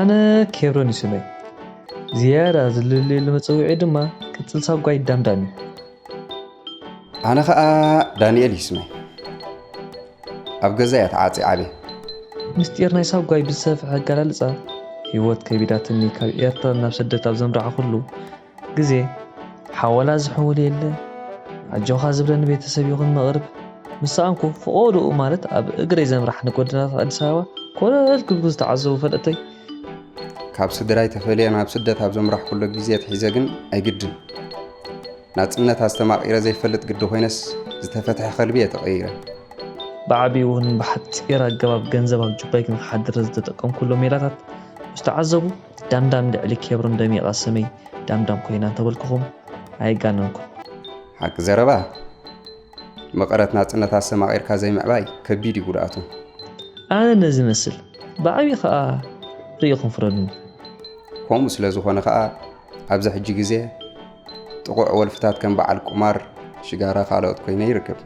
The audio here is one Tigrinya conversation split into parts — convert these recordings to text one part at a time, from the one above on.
ኣነ ኬብሮን እዩ ስመይ። ዝያዳ ዝልለየሉ መጸውዒ ድማ ቅጽል ሳጓይ ዳምዳም እዩ። ኣነ ኸኣ ዳንኤል እዩ ስመይ። ኣብ ገዛ እያ ተዓጽየ ዓብየ። ምስጢር ናይ ሳጓይ ብዝሰፍሐ ኣገላልጻ፣ ህይወት ከቢዳትኒ ካብ ኤርትራ ናብ ስደት ኣብ ዘምራዕኩሉ ግዜ፣ ሓወላ ዝሕውል የለ፣ ኣጆኻ ዝብለኒ ቤተሰብ ይኹን መቕርብ፣ ምስ ሰኣንኩ፣ ፈቖዶኡ ማለት ኣብ እግረይ ዘምራሕ ንጎደናታት ኣዲስ ኣበባ ኮለል ክብሉ ዝተዓዘቡ ፈለጥተይ፣ ካብ ስድራይ ተፈልየ ናብ ስደት ኣብ ዘምራሕኩሉ ግዜ ኣትሒዘ ግን ኣይግድን ናጽነት ኣስተማቒረ ዘይፈልጥ ግዲ ኮይነስ፣ ዝተፈትሐ ከልቢ እየ ተቐይረ። ብዓቢኡ እውን ብሓጺር ኣገባብ ገንዘብ ኣብ ጁባይ ክንክሓድር ዝተጠቀምኩሎም ሜላታት ምስ ተዓዘቡ፣ ዳምዳም ልዕሊ ኬብሮን ደሚቓ ስመይ ዳምዳም ኮይና እንተበልኩኹም ኣይጋነንኩን። ሓቂ ዘረባ፣ መቐረት ናጽነት ኣስተማቒርካ ዘይምዕባይ ከቢድ እዩ ጉድኣቱ። ኣነ ነዚ መስል ብዓቢ ኸኣ ርኢኹም ፍረዱኒ። ከምኡ ስለ ዝኾነ ኸኣ ኣብዚ ሕጂ ግዜ ጥቑዕ ወልፍታት ከም በዓል ቁማር፣ ሽጋራ፣ ካልኦት ኮይነ ይርከብ።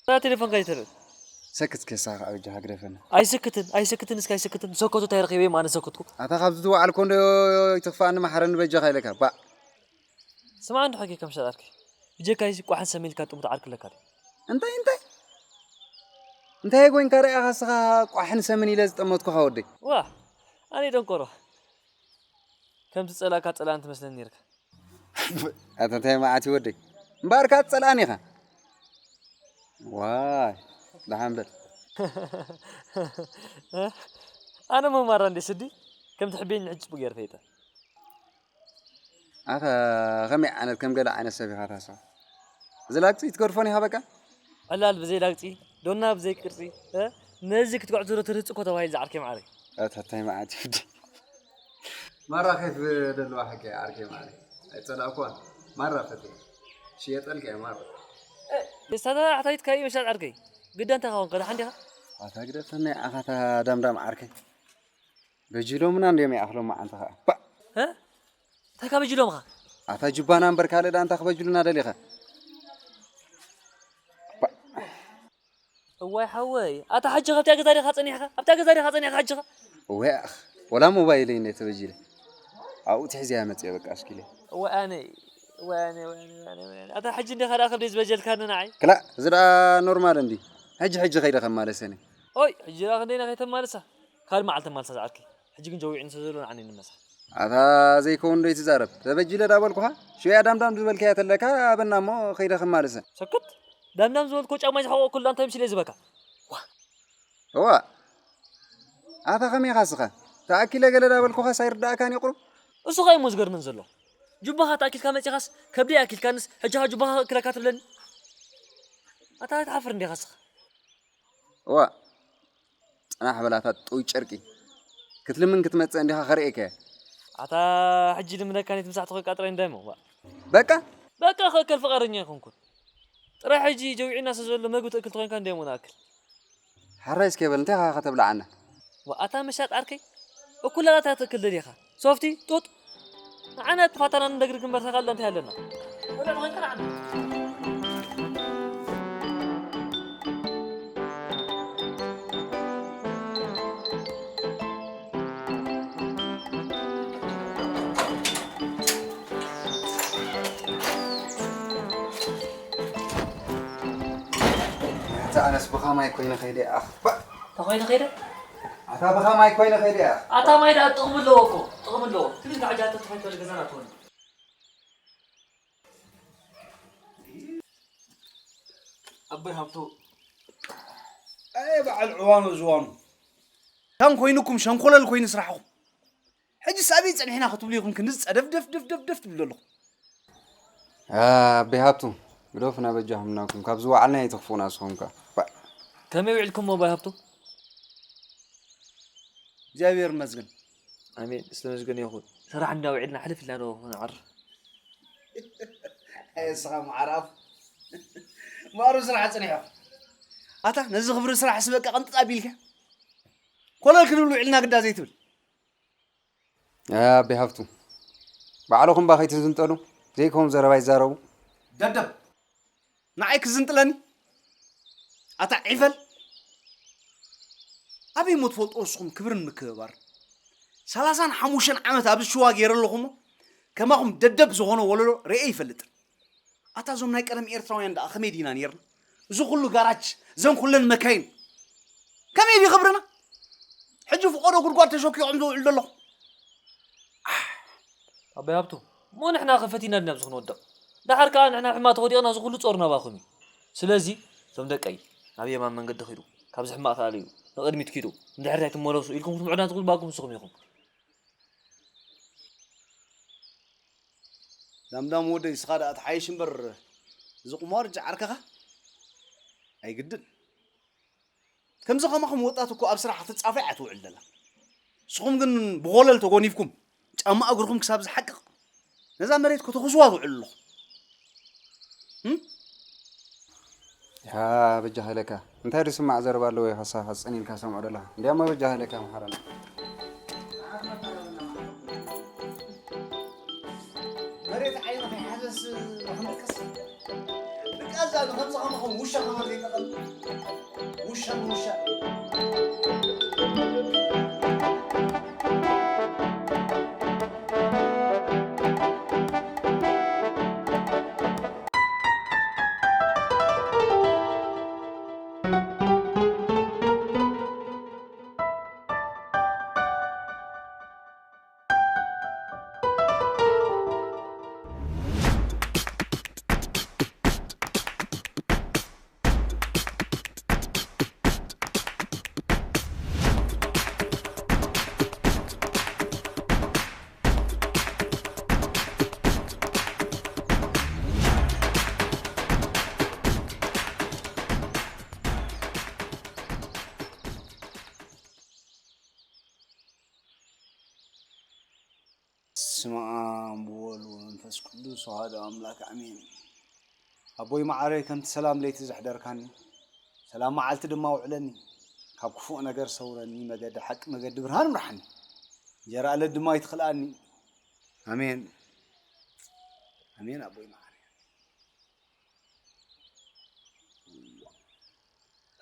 እዛ ቴሌፎንካ ይተርፍ። ሰክት ከሳኻ ኣበጃኻ ግደፈና። ኣይስክትን ኣይስክትን እስከ ኣይስክትን ሰከቱ እንታይ ረኺበ ኣነ ሰከትኩ። ኣታ ካብዚ ዝወዓልኮ እንዶ ይትኽፋኣኒ መሓረኒ በጃኻ ኢለካ ባ። ስማዕ እንዶ ሓቂ ከም ሸጣርኪ ብጀካይሲ ቋሕን ሰሜልካ ጥሙት ዓርኪ ኣለካ ድዩ? እንታይ እንታይ እንታይ ጎንካ ርኣኻ ስኻ ቋሕን ሰምን ኢለ ዝጠመትኩኻ ወደይ። ዋ ኣነ ደንቆሮ ከምቲ ጸላእካ ጸላእን ትመስለኒ ነርካ። ኣታ እንታይ መዓት እዩ ወደይ እምበኣርካ ትጸልኣኒ ኢኻ። ዋይ ደሓን በል። ኣነ መማራ እንደ ስዲ ከም ትሕቤኒ ሕጂ ጽቡቅ ገይረ ፈይጠ። ኣታ ከመይ ዓይነት ከም ገለ ዓይነት ሰብ ኢኻ ታስብ። እዚ ላግጺ ትገድፎን ኢኻ በቃ። ዕላል ብዘይ ላግጺ ዶና ብዘይ ቅርጺ። ነዚ ክትግዕዞ ዶ ትርህጽ እኮ ተባሂሉ ዝዓርከይ ማዕረይ። ኣታ እንታይ መዓት እዩ ወደይ። ማራ ኬፍ ደለዋ ሓቂ ዓርከይ ማዕረይ። ኣይጸላእኩዋ ማራ ፈትየ። ሽየጠልካ እየ ማራ። ስታታ ኣሕታይትካ እዩ መሻጥ ዓርከይ። ግዳ እንታይ ኸውን ከዳ ሓንዲኻ? ኣታ ግደፈና ኣኻታ ዳምዳም ዓርከይ። በጅሎምና እንድዮም ይኣኽሎም መዓንቲ ኸኣ። ባ! እ? እንታይ ካብ በጅሎምኻ? ኣታ ጁባና እምበር ካልእ ደኣ እንታይ ክበጅሉና ደሊኻ? ባ! እዋይ ሓወይ፣ ኣታ ሕጂ ካብታ ገዛ ዲኻ ጸኒሕካ? ኣብታ ገዛ ዲኻ ጸኒሕካ ሕጂ ኸ? እወ ኣኽ፣ ወላ ሞባይለይ እንደ ተበጂለ። ኣብኡ ትሕዝያ መጽየ በቃ ኣስኪለ። እዋይ ኣነ፣ እዋይ ኣነ፣ እዋይ ኣነ፣ እዋይ ኣነ፣ እዋይ ኣነ። ኣታ ሕጂ እንዲኻ ደኣ ከብደይ ዝበጀልካኒ ንዓይ? ክላእ፣ እዚ ደኣ ኖርማል እንዲ። ሕጂ ሕጂ ከይደ ከማለሰኒ። ኦይ፣ ሕጂ ደኣ ክንደይና ከይተማልሳ? ካልእ መዓልቲ ተማልሳ ዝዓርከይ። ሕጂ ግን ጀዊዕኒ ስለ ዘሎ ንዓኒ ንመሳ። ኣታ ዘይከውን ዶ ይትዛረብ? ተበጂለ ዳ በልኩኻ? ሽያ ዳምዳም ዝበልካያ ተለካ ኣበና እሞ ከይደ ከማልሰ። ሰክት! ዳምዳም ዝበልኮ ጫማይ ዝሓቆ ኩሉ እንታይ ምሽለ ዝበካ? ዋ! እዋ! ኣታ ከመይ ኢኻ ስኻ? ተኣኪለ ገለ ዳበልኩኻስ ኣይርድኣካን እዩ ቁሩብ? እሱ ኸኣ እሞ ዝገርመን ዘሎ። ጁባኻ ተኣኪልካ መጺኻስ ከብደይ ኣኪልካንስ ሕጂ ኸኣ ጁባኻ ክእክለካ ትብለኒ? ኣታ ኣይትሓፍር እንዲኻ ስኻ? እዋ! ጽናሕ በል ኣታ ጥውይ ጨርቂ። ክትልምን ክትመጽእ እንዲኻ ከርእየካ እየ። ኣታ ሕጂ ልምነካን ትምሳሕ ተኾይንካ ጥራይ እንዳይሞ። ዋ! በቃ? በቃ ክእከል ፍቓደኛ ኣይኮንኩን። ጥራይ ሕጂ ጀዊዕና ስለ ዘሎ መግቢ ትእክል ተኾይንካ እንዳይሞ ንኣክል። ሓራይ እስከ በል፣ እንታይ ኢኻ ከተብልዓና? ወኣታ መሻጥ ዓርከይ፣ እኩል ኣታ ትእክል ደሊኻ። ሶፍቲ፣ ጡጥ። ንዓና እቲ ፋታና ንደግሪ ግንባር ተኻልዳ እንታይ ኣለና? ወላ ንኾንካ ንዓና። ኣታ ኣነስ ብኸማይ ኮይነ ከይደ ኣኽ። ባ- ተኾይነ ከይደ? ኣታ ብኸማይ ኮይነ ከይደ ኣኽ። ኣታ ማይ ደኣ ጥቕሚ ኣለዎ እኮ፣ ጥቕሚ ኣለዎ። ትብል እንካ ሕጂ ኣታ ተኾይነ ከይደ ገዛና ትኾን። ኣቦይ ሃብቱ። ኣየ በዓል ዕዋኑ ዝዋኑ። ከም ኮይኑኩም ሸንኮለል ኮይኑ ስራሕኹም። ሕጂ ሳበይ ጸኒሕና ክትብሉ ኢኹም ክንዲ ጸደፍ ደፍ ደፍ ደፍ ደፍ ትብሉ ኣለኹም። ኣቤ ሃብቱ፣ ግደፉና በጃኹም እናኩም፣ ካብ ዝወዓልና ኣይትኽፉና ንስኹም ከኣ። ባእ። ከመይ ውዒልኩም ኣቦይ ሃብቱ? እግዚኣብሔር ይመስገን። ኣሜን፣ ዝተመስገነ ይኹን። ስራሕ እንዳውዒልና ሕልፍ ኢልና ዶ ክንዓርፍ? ኣየ እስኻ መዓር ኣፍ። ማሩ ስራሕ ጸኒሑ። ኣታ ነዚ ክብሪ ስራሕስ በቃ ቅንጥጥ ኣቢልካ። ኮለል ክንብል ውዒልና ግዳ ዘይትብል። ኣቤ ሃፍቱ፣ ባዕልኹም ባ ከይትዝንጠሉ ዘይከውን ዘረባ ይዛረቡ። ደደብ፣ ንዓይ ክዝንጥለኒ? ኣታ ዒፈል፣ ኣበይ እሞ ትፈልጡ ንስኹም ክብርን ምክብባር? ሰላሳን ሓሙሽተን ዓመት ኣብ ሽዋ ገይረ ኣለኹ እሞ፣ ከማኹም ደደብ ዝኾነ ወለዶ ርእየ ይፈልጥን። ኣታ እዞም ናይ ቀደም ኤርትራውያን ደኣ ከመይ ዲና ነይርና? እዚ ኩሉ ጋራጅ፣ እዘን ኩለን መካይን፣ ከመይ ድዩ ክብርና? ሕጂ ፍቆዶ ጉድጓድ ተሸኪዖም ዝውዕሉ ዘለኹ። ኣባይ ሃብቱ፣ እሞ ንሕና ከ ፈቲና ድና ኣብዚ ክንወድቕ? ደሓር ከኣ ንሕና ሕማ ተወዲቕና እዚ ኩሉ ጾር ናባኹም እዩ። ስለዚ፣ እዞም ደቀይ፣ ናብ የማን መንገዲ ኺዱ፣ ካብዚ ሕማቕ ተኣልዩ፣ ንቕድሚት ኪዱ፣ ንድሕሪት ኣይትመለሱ ኢልኩም ክትምዕዱና ትኽእሉ ባኩም ንስኹም ኢኹም። ዳምዳም ወደይ፣ ንስኻ ደኣ ትሓይሽ እምበር፣ እዚ ቁማር ጃዓርከኻ ኣይግድን። ከምዚ ከማኹም ወጣት እኮ ኣብ ስራሕ ክትጻፈይ እያ ትውዕል ዘላ። ንስኹም ግን ብኾለል ተጎኒፍኩም፣ ጫማ እግርኹም ክሳብ ዝሓቅቕ፣ ነዛ መሬት ከተኹስዋ ትውዕሉ ኣለኹም። እም? ድሓ በጃኻ ኢለካ። እንታይ ድስማዕ ዘረባ ኣለዎ ኢኻ ንስኻ ጸኒንካ ሰምዖ ዘለኻ? እንዲያሞ በጃኻ ኢለካ መሓረና። መሬት ዓይኑ ከይሓዘስ ንኽንደቅስ? ደቃ እዛ ንኸምዚ ከማኹም ውሻ ከማን ዘይጠቐም። ውሻ ንውሻ። ስመ ኣብ ወወልድ ወመንፈስ ቅዱስ ኣሐዱ ኣምላክ ኣሜን። ኣቦይ መዓረይ፣ ከምቲ ሰላም ለይቲ ዘሕደርካኒ፣ ሰላም መዓልቲ ድማ ውዕለኒ። ካብ ክፉእ ነገር ሰውረኒ፣ መገዲ ሓቂ መገዲ ብርሃን ምርሓኒ። እንጀራ ዕለት ድማ ኣይትኽልኣኒ። ኣሜን። ኣሜን ኣቦይ መዓረይ።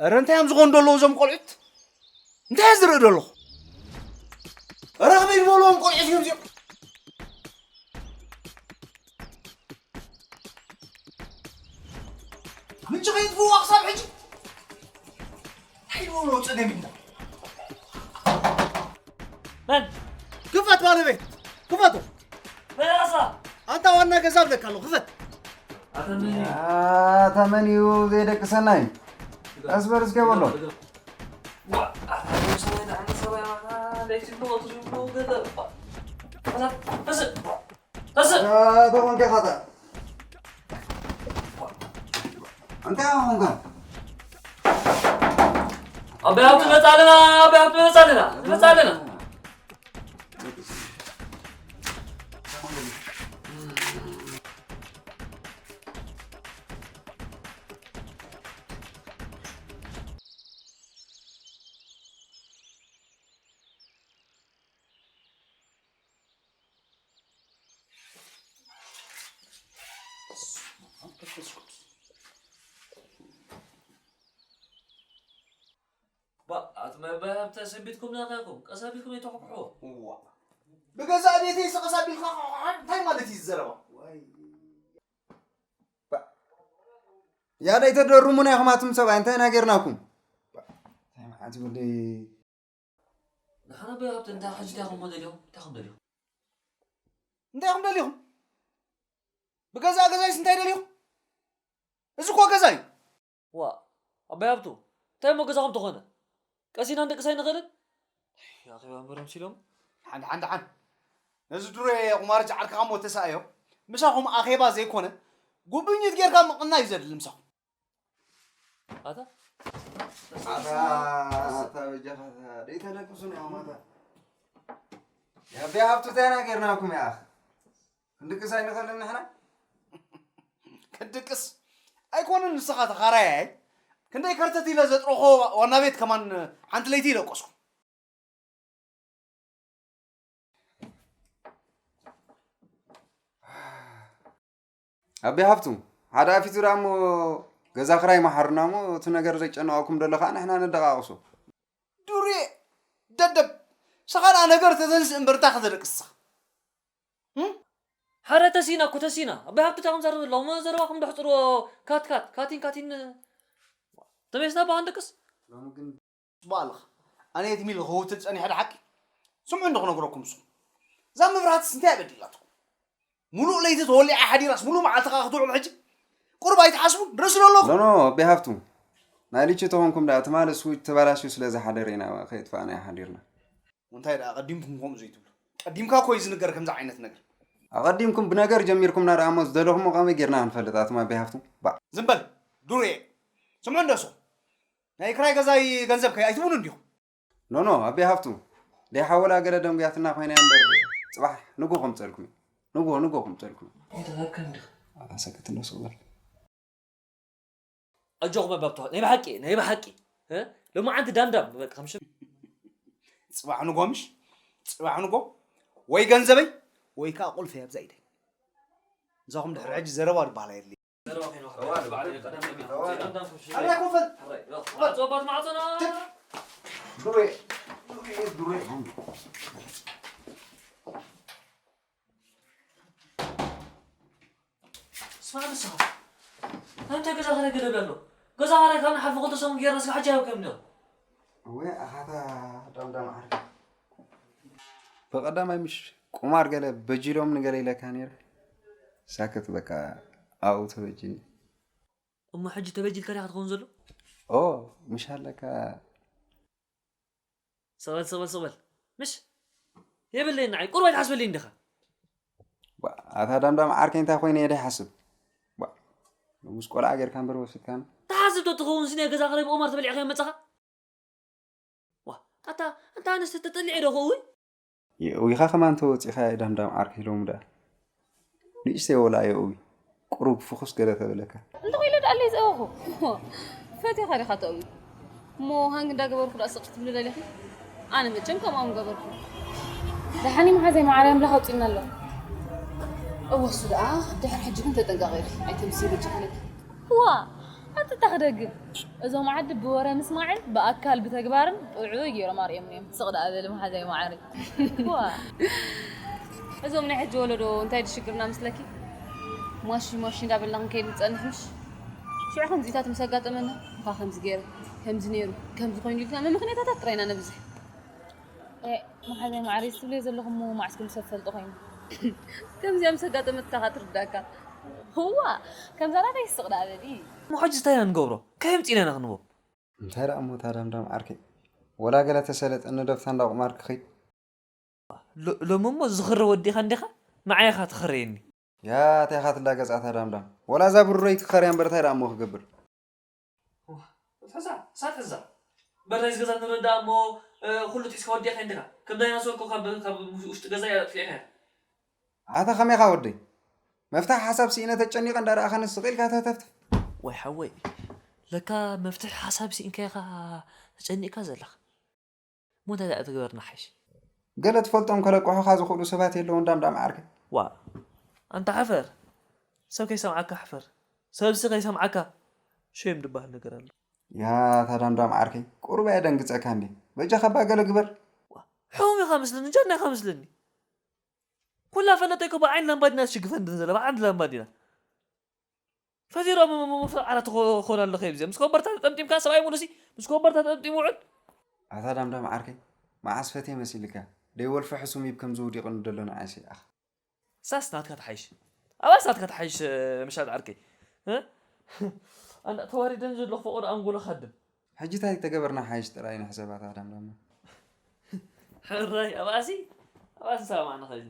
እረ እንታይ እዮም ዝኾኑ ዘለዉ እዞም ቆልዑት? እንታይ ዝርኢ ዘለኹ? እረ ከመይ ዝበልዎም ቆልዑት እዮም እዚኦም? ምንጭ ከይጥፍዋ ክሳብ ሕጂ እንታይ ዝበልዎ ጸገም እዩ? መን? ክፈት ባለቤት፣ ክፈቱ። መን ኣሳ? ኣንታ ዋና ገዛ ብለካ ኣለኹ፣ ክፈት። ኣታ መን እዩ? ኣታ መን እዩ ዘይደቅሰና እዩ? ቀስ በል እስከ በሎ። ዋ፣ ኣታ ሰብኣይ ደሓን ሰብኣይ፣ ኣታ ለይቲ ብሎ ትዝብሎ ገለ፣ ዋ። ኣታ፣ ተስእ፣ ተስእ። ኣታ ተኾንከ ኻታ። እንታይ ኾንካ? ኣበይ ኣብ ትመጻ ኣለና፣ ኣበይ ኣብ ትመጻ ኣለና፣ ትመጻ ኣለና። ባ፣ ኣቲ መባይ ሃብተ ሰቢትኩም ናታይኩም፣ ቀስ ኣቢልኩም ኣይተኹሕዎ። እዋ። ብገዛእ ቤተይ ስቐስ ኣቢልካ ኳኳኳ፣ እንታይ ማለት እዩ ዝዘረባ? ዋይ። ባ፣ ያዳይ ተደሩሙና ኢኹም ኣቱም ሰብኣይ፣ እንታይ ኢና ጌርናኩም? ባ፣ እንታይ መዓት ይብለይ? ንሓና በይ ሃብተ፣ እንታይ ሕጂ እንታይ ኹም ደሊኹም? እንታይ ኹም ደሊኹም? እንታይ ኹም ደሊኹም? ብገዛእ ገዛይስ እንታይ ደሊኹም? እዚ እኮ ገዛ እዩ። ዋ፣ ኣባይ ሃብቱ፣ እንታይ እሞ ገዛኹም ተኾነ? ቀሲና ንደቅስ ኣይንኽእልን? ኣኼባ እምበሮም ሲሎም። ሓን፣ ሓን፣ ሓን። ነዚ ድሮ ቁማር ጃዓርካ እሞ ተሳእዮ። ምሳኹም ኣኼባ ዘይኮነ፣ ጉብኝት ጌርካ ምቕናይ እዩ ዘድሊ ምሳኹም። ኣታ? ኣታ፣ ኣታ በጃኻ፣ ኣታ፣ ደይተለቅሱና እዮም፣ ኣታ። የኣባይ ሃብቱ እንታይ ኢና ጌርናኩም፣ ያኽ? ክንድቅስ ኣይንኽእልን ንሕና? ክንድቅስ? ኣይኮነን፣ ንስኻ ተኻራያይ። ክንደይ ከርተት ኢለ ዘጥረኾ ዋና ቤት ከማን ሓንቲ ለይቲ ይደቀስኩ። ኣቢ ሃፍቱ፣ ሓደ ኣፊቱ ደኣ እሞ ገዛ ክራይ መሓሩና እሞ እቲ ነገር ዘጨነቐኩም ደሎ ከዓ ንሕና ነደቓቕሶ። ዱርየ ደደብ፣ ንስኻ ደኣ ነገር ተተንስእ እምበር እንታይ ከተደቅስ ንስኻ? እም? ሓረ ተሲና እኮ ተሲና። ኣቢ ሃፍቱ እንታይ ከም ዘረብ ዘለኹም ዘረባኹም ዶ ሕፅርዎ። ካት ካት፣ ካቲን ካቲን። ተመይስና ብሃንደቅስ? ሎሚ ግን ጽቡቕ ኣለኻ። ኣነ የት ሚል ክህውትል ጸኒሐ ድሓቂ? ስምዑ እንዶ ክነግረኩም ንስኹም። እዛ መብራህትስ እንታይ በዲላትኩም? ሙሉእ ለይቲ ተወሊዓ ሓዲራስ ሙሉእ መዓልቲ ከኣ ክትውዕል ሕጂ? ቁሩብ ኣይትሓስቡን? ርእሲ ዶ ኣለኩም? ኖ፣ ኖ፣ ኣቢ ሃፍቱ። ናይ ልቺ ተኾንኩም ደኣ ትማሊ ስዊች ተበላሽዩ ስለ ዝሓደረ ኢና ከየጥፋእናዮ ሓዲርና። እንታይ ደኣ ቀዲምኩም ከምኡ ዘይትብሉ? ቀዲምካ እኮ እዩ ዝንገር ከምዚ ዓይነት ነገር። ኣቐዲምኩም ብነገር ጀሚርኩምና ደኣ እሞ ዝደለኹሞ ከመይ ጌርና ክንፈልጥ ኣቱም ኣቢ ሃፍቱ? ባእ። ዝም በል ዱርየ። ስምዑ እንዶ ንስኹም። ናይ ክራይ ገዛይ ገንዘብ ከ ኣይትብሉን ዲኹም? ኖ፣ ኖ፣ ኣቢ ሃፍቱ፣ ደይ ሓወላ ገለ ደንጉያትና ኮይና እያ እምበር፣ ጽባሕ ንጎ ከምጸልኩም እየ። ንጎ፣ ንጎ ከምጸልኩም እየ። እንታይ ተዛብካ እንዲኻ? ኣታ ሰክት እንዶ ስቕ በል። ኣጆኹም ኣባብተዋ፣ ናይ ብሓቂ፣ ናይ ብሓቂ። እ? ሎማዓንቲ ዳምዳም፣ በቃ፣ ከም ሽም። ጽባሕ ንጎ ምሽ? ጽባሕ ንጎ ወይ ገንዘበይ ወይ ከኣ ቁልፈይ ኣብዛ ኢደይ። ምሳኹም ድሕሪ ሕጂ ዘረባ ድበሃል ኣየድልይ። ኣበይ ኮፈል? ኣጽዋባት ማዕጾና። ትክ። ዱሬ፣ ዱሬ፣ ዱሬ። ስማዕ ንስኻ። እንታይ ገዛ ኸራይ ገለ ኣሎ? ገዛ ኸራይ ካብ ንሓልፎ ክልተ ሰሙን ጌርና ስጋ ሕጂ ኣይብከም እንዲኹም። ወይ ኣኻታ ዳምዳም ዓርኪ። ብቐዳማይ ምሽ ቁማር ገለ በጂሎም ንገለ ኢለካ ነይረ። ሳክት በቃ ኣብኡ ተበጂኒ። እሞ ሕጂ ተበጂልካ ዲኻ ትኸውን ዘሎ? ኦ፣ ምሽ ኣለካ። ስቕ በል፣ ስቕ በል፣ ስቕ በል። ምሽ? የብለይን ንዓይ። ቁሩብ ኣይትሓስበለይን ዲኻ? ባ-፣ ኣታ ዳምዳም ዓርከይ እንታይ ኮይነ እየ ደይሓስብ? ባ-፣ ንጉስ ቆልዓ ጌርካ እምበር ወሲድካኒ። ትሓስብ ዶ ትኸውን? ስኒ ገዛ ኸራይ ብቁማር ተበሊዕካዮ መጻኻ? ዋ፣ ኣታ፣ ኣንታ ኣነስ ተጠሊዐ ዶ ክእዊ? የእዊኻ ከማን ተወጺኻ ዳምዳም ዓርከይ ሎሚ ደኣ። ንእሽተይ ወላ የእዊ። ቁሩብ ፍኹስ ገለ ተብለካ። እንተ ኾይለ ደኣ ኣለይ ዝእወኹ። ፈቲኻ ዲኻ ተእዊ? እሞ ሃንግ እንዳገበርኩ ደኣ ስቕ ክትብሊ ደሊኺ? ኣነ መቸም ከምኦም ገበርኩ። ደሓን እዩ መሓዘይ መዓረይ ኣምላኽ ኣውጺእና ኣሎ። እወ እሱ ደኣ ድሕሪ ሕጂ ግን ተጠንቀቒ ኢኺ። ኣይተምስዪ በጃ ክለኪ። ዋ! ኣቲ እታ ክደግም። እዞም ዓዲ ብወረ ምስማዕን ብኣካል ብተግባርን ጥዑይ ገይሮም ኣርእዮም እዮም። ስቕ ደኣ በሊ መሓዛይ መዓረይ። ዋ! እዞም ናይ ሕጂ ወለዶ እንታይ ድሽግርና ምስለኪ? ሟሺ ሟሺ እንዳበልና ክንከይድ ንጸንሕ ምሽ? ሽዑ ከምዚታት ምስ ኣጋጠመና፣ እኳ ከምዚ ገይረ፣ ከምዚ ነይሩ፣ ከምዚ ኮይኑ ኢልና መምኽንያታት ጥራይ ኢና ነብዝሕ። ኤ፣ መሓዛይ መዓረይ፣ እዚ ትብልዮ ዘለኹ እሞ መዓስ ክሉ ሰብ ፈልጦ ኮይኑ? ከምዚኣ ምስ ኣጋጠመትካ ኸኣ ትርዳእካ። እዋ፣ ከምዛ ናተይ ስቕ ደኣ በሊ። እሞ ሕጂ እንታይ ኢና ንገብሮ? ካበይ ኣምጺእና ኢና ክንቦ? እንታይ ደኣ እሞ እታ ዳምዳም ዓርከይ፣ ወላ ገለ ተሰለጠኒ ዶ ኣብታ እንዳ ቁማር ክኸይድ? ሎ-፣ ሎሚ እሞ ዝኽሪ ወዲኻ እንዲኻ፣ ንዓይ ኢኻ ትኽረየኒ። ያ፣ እንታይ ኢኻ ትላገጽ ኣታ ዳምዳም? ወላ እዛ ብሩረይ ክኸርያ እምበር እንታይ ደኣ እሞ ክገብር? እዋ፣ ትሕዛ፣ እሳ ትሕዛ። በራይ ዝገዛ ንረዳ እሞ፣ እ፣ ኩሉ ጢስካ ወዲእካ እንዲኻ። ከም ዳይናሶር እኮ ካብ፣ ካብ ውሽጢ ገዛ ኣጥፊእካ። ኣታ ከመይኻ ወደይ? መፍትሒ ሓሳብ ስኢነ ተጨኒቐ እንዳረኣኻኒ ስቕ ኢልካ ተህተፍትፍ። ወይ ሓወይ፣ ለካ መፍትሒ ሓሳብ ስኢንካ ኢኻ ተጨኒቕካ ዘለኻ። እሞ እንታይ ደኣ ትግበርና ሓይሽ? ገለ ትፈልጦም ከለቅሑኻ ዝኽእሉ ሰባት የለውን ዳምዳም ዓርከይ? ዋ፣ ኣንታ ሕፈር። ሰብ ከይሰምዓካ ሕፈር። ሰብሲ ከይሰምዓካ ሸም ድበሃል ነገር ኣሎ። ያ፣ እታ ዳምዳም ዓርከይ፣ ቁሩብ ኣየደንግጸካ እንዴ? በጃኻ እባ ገለ ግበር። ዋ፣ ሕሙም ኢኻ መስለኒ፣ ጀርና ኢኻ መስለኒ። ኩላ ፈለጠይ እኮ ብዓይኒ ላምባዲና ትሽግፈን ዘላ፣ ብዓይኒ ላምባዲና። ፈዚሮም ም-፣ ም-፣ መፍረቕ ዓራት ትኾ-፣ ትኾን ኣለኻ ኣብዚ። ምስ ኮበርታ ተጠምጢምካ ሰብኣይ ሙሉሲ፣ ምስ ኮበርታ ተጠምጢሙ ውዕል። ኣታ ዳምዳም ዓርከይ፣ መዓስ ፈትየ መሲልካ? ደይ ወልፊ ሕሱም ይብ ከም ዝውዲቕኑ ደሎ ንዓይሲ ኣኽ። ሳስ ናትካ ትሓይሽ። ኣባስ ናትካ ትሓይሽ፣ ምሻል ዓርከይ። እ? ኣንዳ ተዋሪደን ዘለኹ ፈቐዶ ኣንጎሎ ካድም። ሕጂ እንታይ ተገበርና ሓይሽ ጥራይ ንሕሰብ ኣታ ዳምዳም። ሕራይ፣ ኣባሲ፣ ኣባሲ ሰማዕና ኸዚ።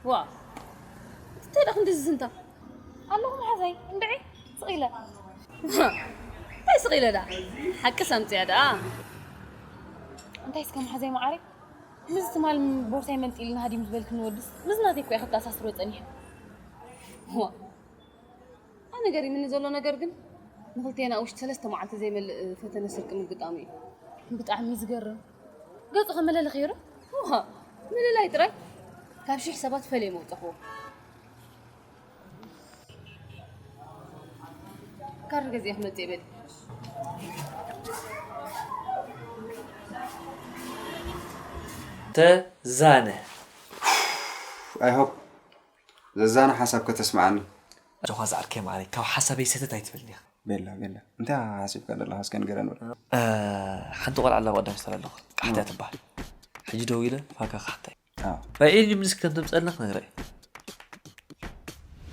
ዋ፣ እንታይ ደኣ ክንዲ ዝዝንታ? ኣለኹ መሓዛይ፣ እንድዒ፣ ስቕ ኢለ። እንታይ ስቕ ኢለ ደኣ? ሓቅስ ኣምጽኣ ደኣ። እንታይ እስከ መሓዛይ መዓረይ? ምስ ትማል ቦርሳይ መንጢልና ሃዲም ዝበልክኒ ወድስ፣ ምስ ናተይ እኮ ኢኺ ክተኣሳስሮ ጸኒሐ። ዋ። ኣነ ገሪምኒ ዘሎ ነገር ግን፣ ንኽልቴና ውሽጢ ሰለስተ መዓልቲ ዘይመልእ ፈተነ ስርቂ ምግጣሙ እዩ። ብጣዕሚ ዝገርም። ገጹ ከመለለኽዮ ዶ? እዋ፣ ምልላይ ጥራይ። ካብ ሽሕ ሰባት ፈልየ መውጻኹዎ። ካርድ ገዚኣ ክመጽእ ይበል። ተዛነ I hope ዘዛነ ሓሳብ ከተስምዓኒ። ጆኻ ዝዓርከይ ማዓረይ፣ ካብ ሓሳበይ ሰተት ኣይትበልኒ ኢኻ። ቤላ ቤላ፣ እንታይ ሓሲብካ ዘለኻ እስከ ንገረኒ በል። ሓንቲ ቆልዓ ኣላ፣ ብቐዳም ስታር ኣለኹ፣ ቃሕታ ትበሃል። ሕጂ ደው ኢለ ፋካ ክሓታ እዩ። ባይ ኤኒ ሚንስ ከም ተምፀልና ክነግራ እዩ።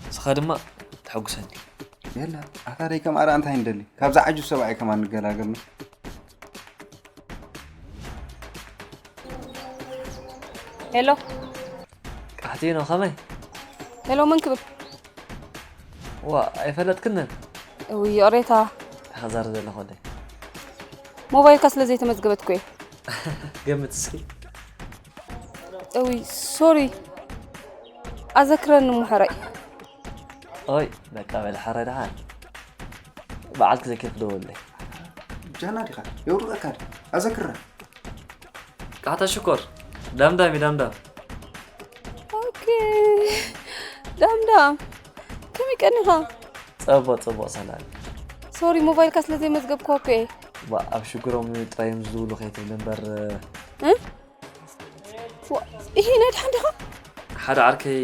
ንስኻ ድማ ተሐጉሰኒ። ቤላ፣ ኣታ ደይ ከማራ እንታይ ንደሊ? ካብዛ ዓጁ ሰብኣይ ከማን ንገላገል ነው። ሄሎ፣ ቃሕቲ ነው ከመይ? ሄሎ፣ መን ክብል? ዋ፣ ኣይፈለጥክንን? እውይ፣ ይቕሬታ። ሓዛር ዘለኹ ወደይ። ሞባይልካ ስለ ዘይተመዝገበት እኮ እየ። ገምት እስኪ። እውይ፣ ሶሪ። ኣዘክረኒ እሞ ሕራይ። ኦይ፣ በቃ በል ሓራይ ደሓን። በዓል ክዘኪር ክደወለይ። ጃና ዲኻ? የውርቐካ ዲ? ኣዘክራ። ቃሕታ ሽኮር። ዳምዳም እዩ፣ ዳምዳም። ኦኬ። ዳምዳም። ከመይ ቀኒኻ? ጽቡቕ፣ ጽቡቕ ሰላም። ሶሪ፣ ሞባይልካ ስለ ዘይመዝገብኩዋ እኮ እየ። ዋ፣ ኣብ ሽግሮም ጥራይ እዮም ዝድውሉ ከይትብል እምበር። እ? ዋ፣ ይሄ ናይ ድሓን ዲኻ? ሓደ ዓርከይ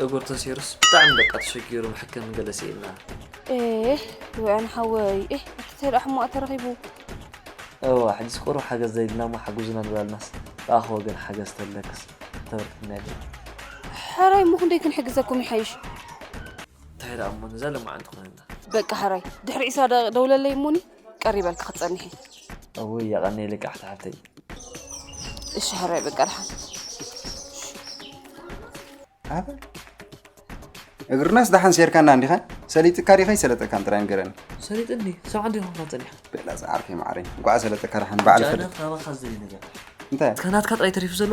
እግሩ ተሰይሩስ ብጣዕሚ በቃ ተሸጊሩ፣ መሕከም ገለ ስኢልና። ኤህ፣ ውዕን ሓወይ፣ ኤህ፣ እንታይ ደኣ ሕማቕ ተረኺቡ? እዋ፣ ሕጂስ ቁሩብ ሓገዝ ዘይድልና እሞ ሓግዙና ንበልናስ፣ ብኣኸ ወገን ሓገዝ ተለክስ ተበርክትና ይብል። ሕራይ እሞ ክንደይ ክንሕግዘኩም ይሓይሽ? እንታይ ደኣ እሞ ነዛ ለማዓንቲ ኮይንና። በቃ ሕራይ፣ ድሕሪ ዒስራ ደቂቕ ደውለለይ እሞኒ፣ ቀሪበልካ ክትጸንሒ። እውይ፣ የቐንየለይ ቃሕቲ ሓፍተይ። እሺ ሕራይ፣ በቃ ድሓን። ኣበ እግርናስ ደሓን ሴርካና እንዲኻ? ሰሊጥካ ዲኻ ይሰለጠካን ጥራይ ንገረኒ። ሰሊጥኒ፣ ሰብዓ እንዲኻ ጸኒሓ። በላ ዝዓርከይ ማዕረይ፣ እንኳዕ ሰለጠካ ደሓን በዓል ጃነ ፈለጥ። ካባኻ ዝደሊ ነገር። እንታይ? እቲ ከናትካ ጥራይ ተሪፉ ዘሎ፣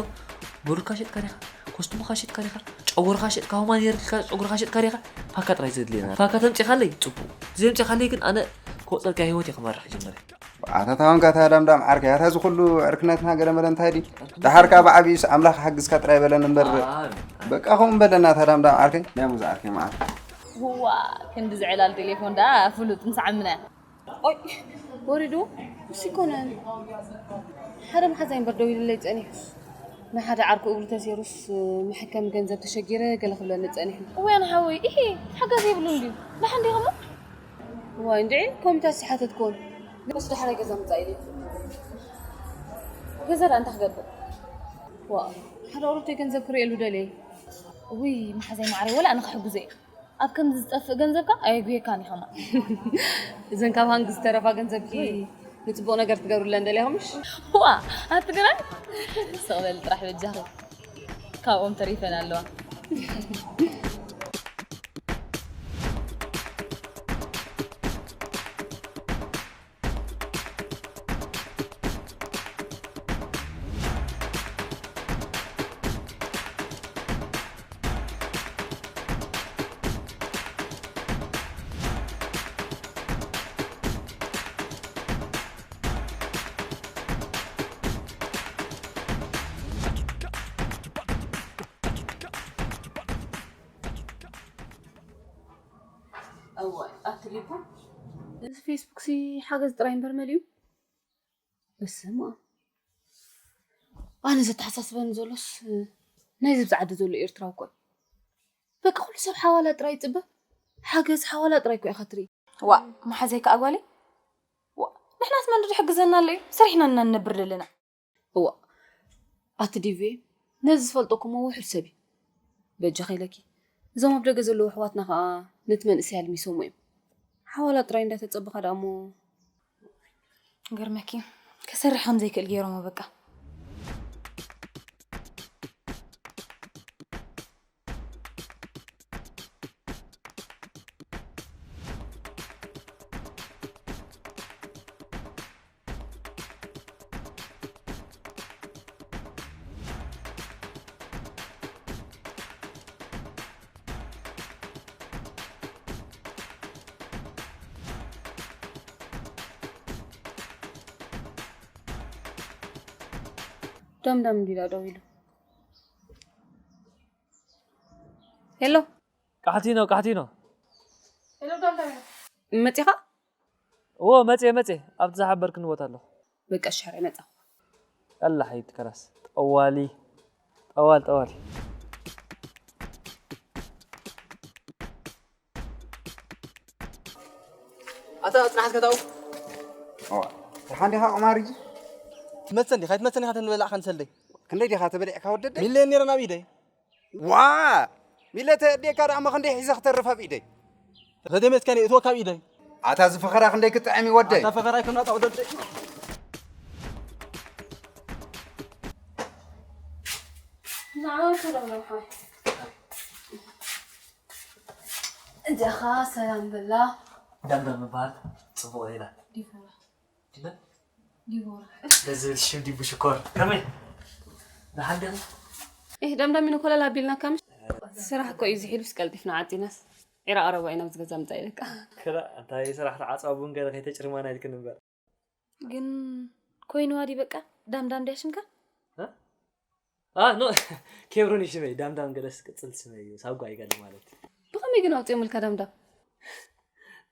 ብሩካ ሸጥካ ዲኻ? ኮስትሞኻ ሸጥካ ዲኻ? ጨጎርኻ ሸጥካ፣ ሁማን ሄር ኢልካ ጨጉርኻ ሸጥካ ዲኻ? ፋካ ጥራይ ዘድልየና። ፋካ ተምጺኻለይ ጽቡቕ። ዘይምጺኻለይ ግን ኣነ ክወጸልካ ህይወት እየ ክመርሕ ጀመረ። ኣታ ታውን ጋታ ዳምዳም ዓርከይ፣ ኣታ እዚ ኩሉ ዕርክነትና ገለመለ እንታይ ድዩ? ደሓር ከኣ ብዓብዩስ ኣምላኽ ሓግዝካ ጥራይ በለን እምበር። በቃ ከምኡ በለና ኣታ ዳምዳም ዓርከይ፣ ናይ ሙዝ ዓርከይ መዓት። ህዋ ክንዲ ዝዕላል ቴሌፎን ደኣ ፍሉጥ ምስ ዓምና። ኦይ ወሪዱ ምስ ይኮነን ሓደ መሓዛይ እምበር ደው ኢሉለይ ጸኒሑስ ንሓደ ዓርኩ እግሩ ተሴሩስ መሕከም ገንዘብ ተሸጊረ ገለ ክብለኒ ጸኒሑ። እወ ኣነ ሓወይ፣ ኢሂ፣ ሓገዝ የብሉን ድዩ? ደሓን ዲኹም? እዋይ እንድዒ፣ ኮሚታት ዝሓተት ኮን። በስ ዳሕራይ ገዛ ምጻእ ኢለ። ገዛ ደኣ እንታይ ክገብር? ዋ፣ ሓደ ቁሩብተይ ገንዘብ ክርእየሉ ደልየ። እውይ፣ መሓዛይ ማዕረይ፣ ወላ ኣነ ክሕግዞ እየ። ኣብ ከምዚ ዝጠፍእ ገንዘብካ ኣየጉየካን እዩ ከማን። እዘን ካብ ሃንግ ዝተረፋ ገንዘብኪ ንጽቡቕ ነገር ትገብርለን ደሊኹምሽ? ዋ፣ ኣቲ ግና ስቕ በሊ ጥራሕ በጃኺ። ካብኦም ተሪፈን ኣለዋ። እዋይ ኣቲ ሊፖ፣ እዚ ፌስቡክ ሲ ሓገዝ ጥራይ እምበር መሊኡ። በስመ ኣብ። ኣነ ዘተሓሳስበኒ ዘሎስ ናይዚ ኣብዚ ዓዲ ዘሎ ኤርትራዊ እኮ እዩ። በቃ ኩሉ ሰብ ሓዋላ ጥራይ ይጽበ። ሓገዝ ሓዋላ ጥራይ እኮ ኢኻ ትርኢ። ዋእ መሓዘይ ከኣ ጓለይ፣ ዋእ ንሕናስ መን ዶ ይሕግዘና ኣሎ እዩ? ሰሪሕና ኢና ንነብር ዘለና። እዋእ ኣቲ ዲቪ ነዚ ዝፈልጦ እኮ እሞ ውሑድ ሰብ እዩ። በጃኺ ኢለኪ። እዞም ኣብ ደገ ዘለዉ ኣሕዋትና ከኣ ነቲ መንእሰይ ኣልሚሶሞ እዮም። ሓዋላ ጥራይ እንዳተጸበኻ ደኣ እሞ። ገርመኪ፣ ክሰርሕ ከም ዘይክእል ገይሮሞ በቃ። ዳምዳም እንዲዳ ደው ኢሉ። ሄሎ። ቃሕቲኖ፣ ቃሕቲኖ። ሄሎ፣ ዳምዳም። መጺኻ? እዎ፣ መጽየ፣ መጽየ። ኣብቲ ዝሓበርክኒ ቦታ ኣለኹ። በቃ፣ ሻረ መጻኹ። ኣላ ሓይቲ ከላስ። ጠዋሊ። ጠዋል፣ ጠዋል። ኣታ ጽናሓት ከታው። እዋ፣ ደሓን ዲኻ ቁማር እዚ? ትመልሰን ዲኻ? ኣይትመልሰን ኢኻ ተንበላዕኻን ሰልደይ። ክንደይ ዲኻ ተበሊዕካ ወደደይ? ሚልዮን ነይረን ኣብ ኢደይ። ዋ! ሚለ ተየድልየካ ደኣ እሞ ክንደይ ሒዘ ክተርፍ ኣብ ኢደይ? ተደመፅካኒ እትወ ካብ ኢደይ። ኣታ እዚ ፈኸራ ክንደይ ክጥዕም እዩ ወደይ? ኣታ ፈኸራ ኣይኮና እታ ወደደይ። ንዓ ሰላም ረብሓ። እዚኻ ሰላም በላ። ዳምዳም ምባል ጽቡቕ ሌላ። ዲቦራ። ዲበን? ዲቦራ። ደስ ዝብል ሽም ዲቡ ሽኮር። ከመይ? ደሓን ዲኻ? ኤህ፣ ዳምዳም ኢኑ ኮለል ኣቢልናካ ምሽ? ስራሕ እኮ እዩ ዝሒሉስ ቀልጢፍና ዓጺናስ። ዒራ ቀረባ ኢና ኣብዚ ገዛ ምጻእ ኢለካ። ክላ፣ እንታይ ስራሕ ተዓጻቡ ገለ ከይተጭርማና ኢልክን እምበር። ግን ኮይንዋ ድዩ በቃ? ዳምዳም ድያ ሽምካ? እ? አ፣ ኖ፣ ኬብሮን እዩ ሽመይ። ዳምዳም ገለስ ቅጽል ስመይ እዩ። ሳጓ ይገል ማለት። ብኸመይ ግን ኣውጺኦምልካ ዳምዳም?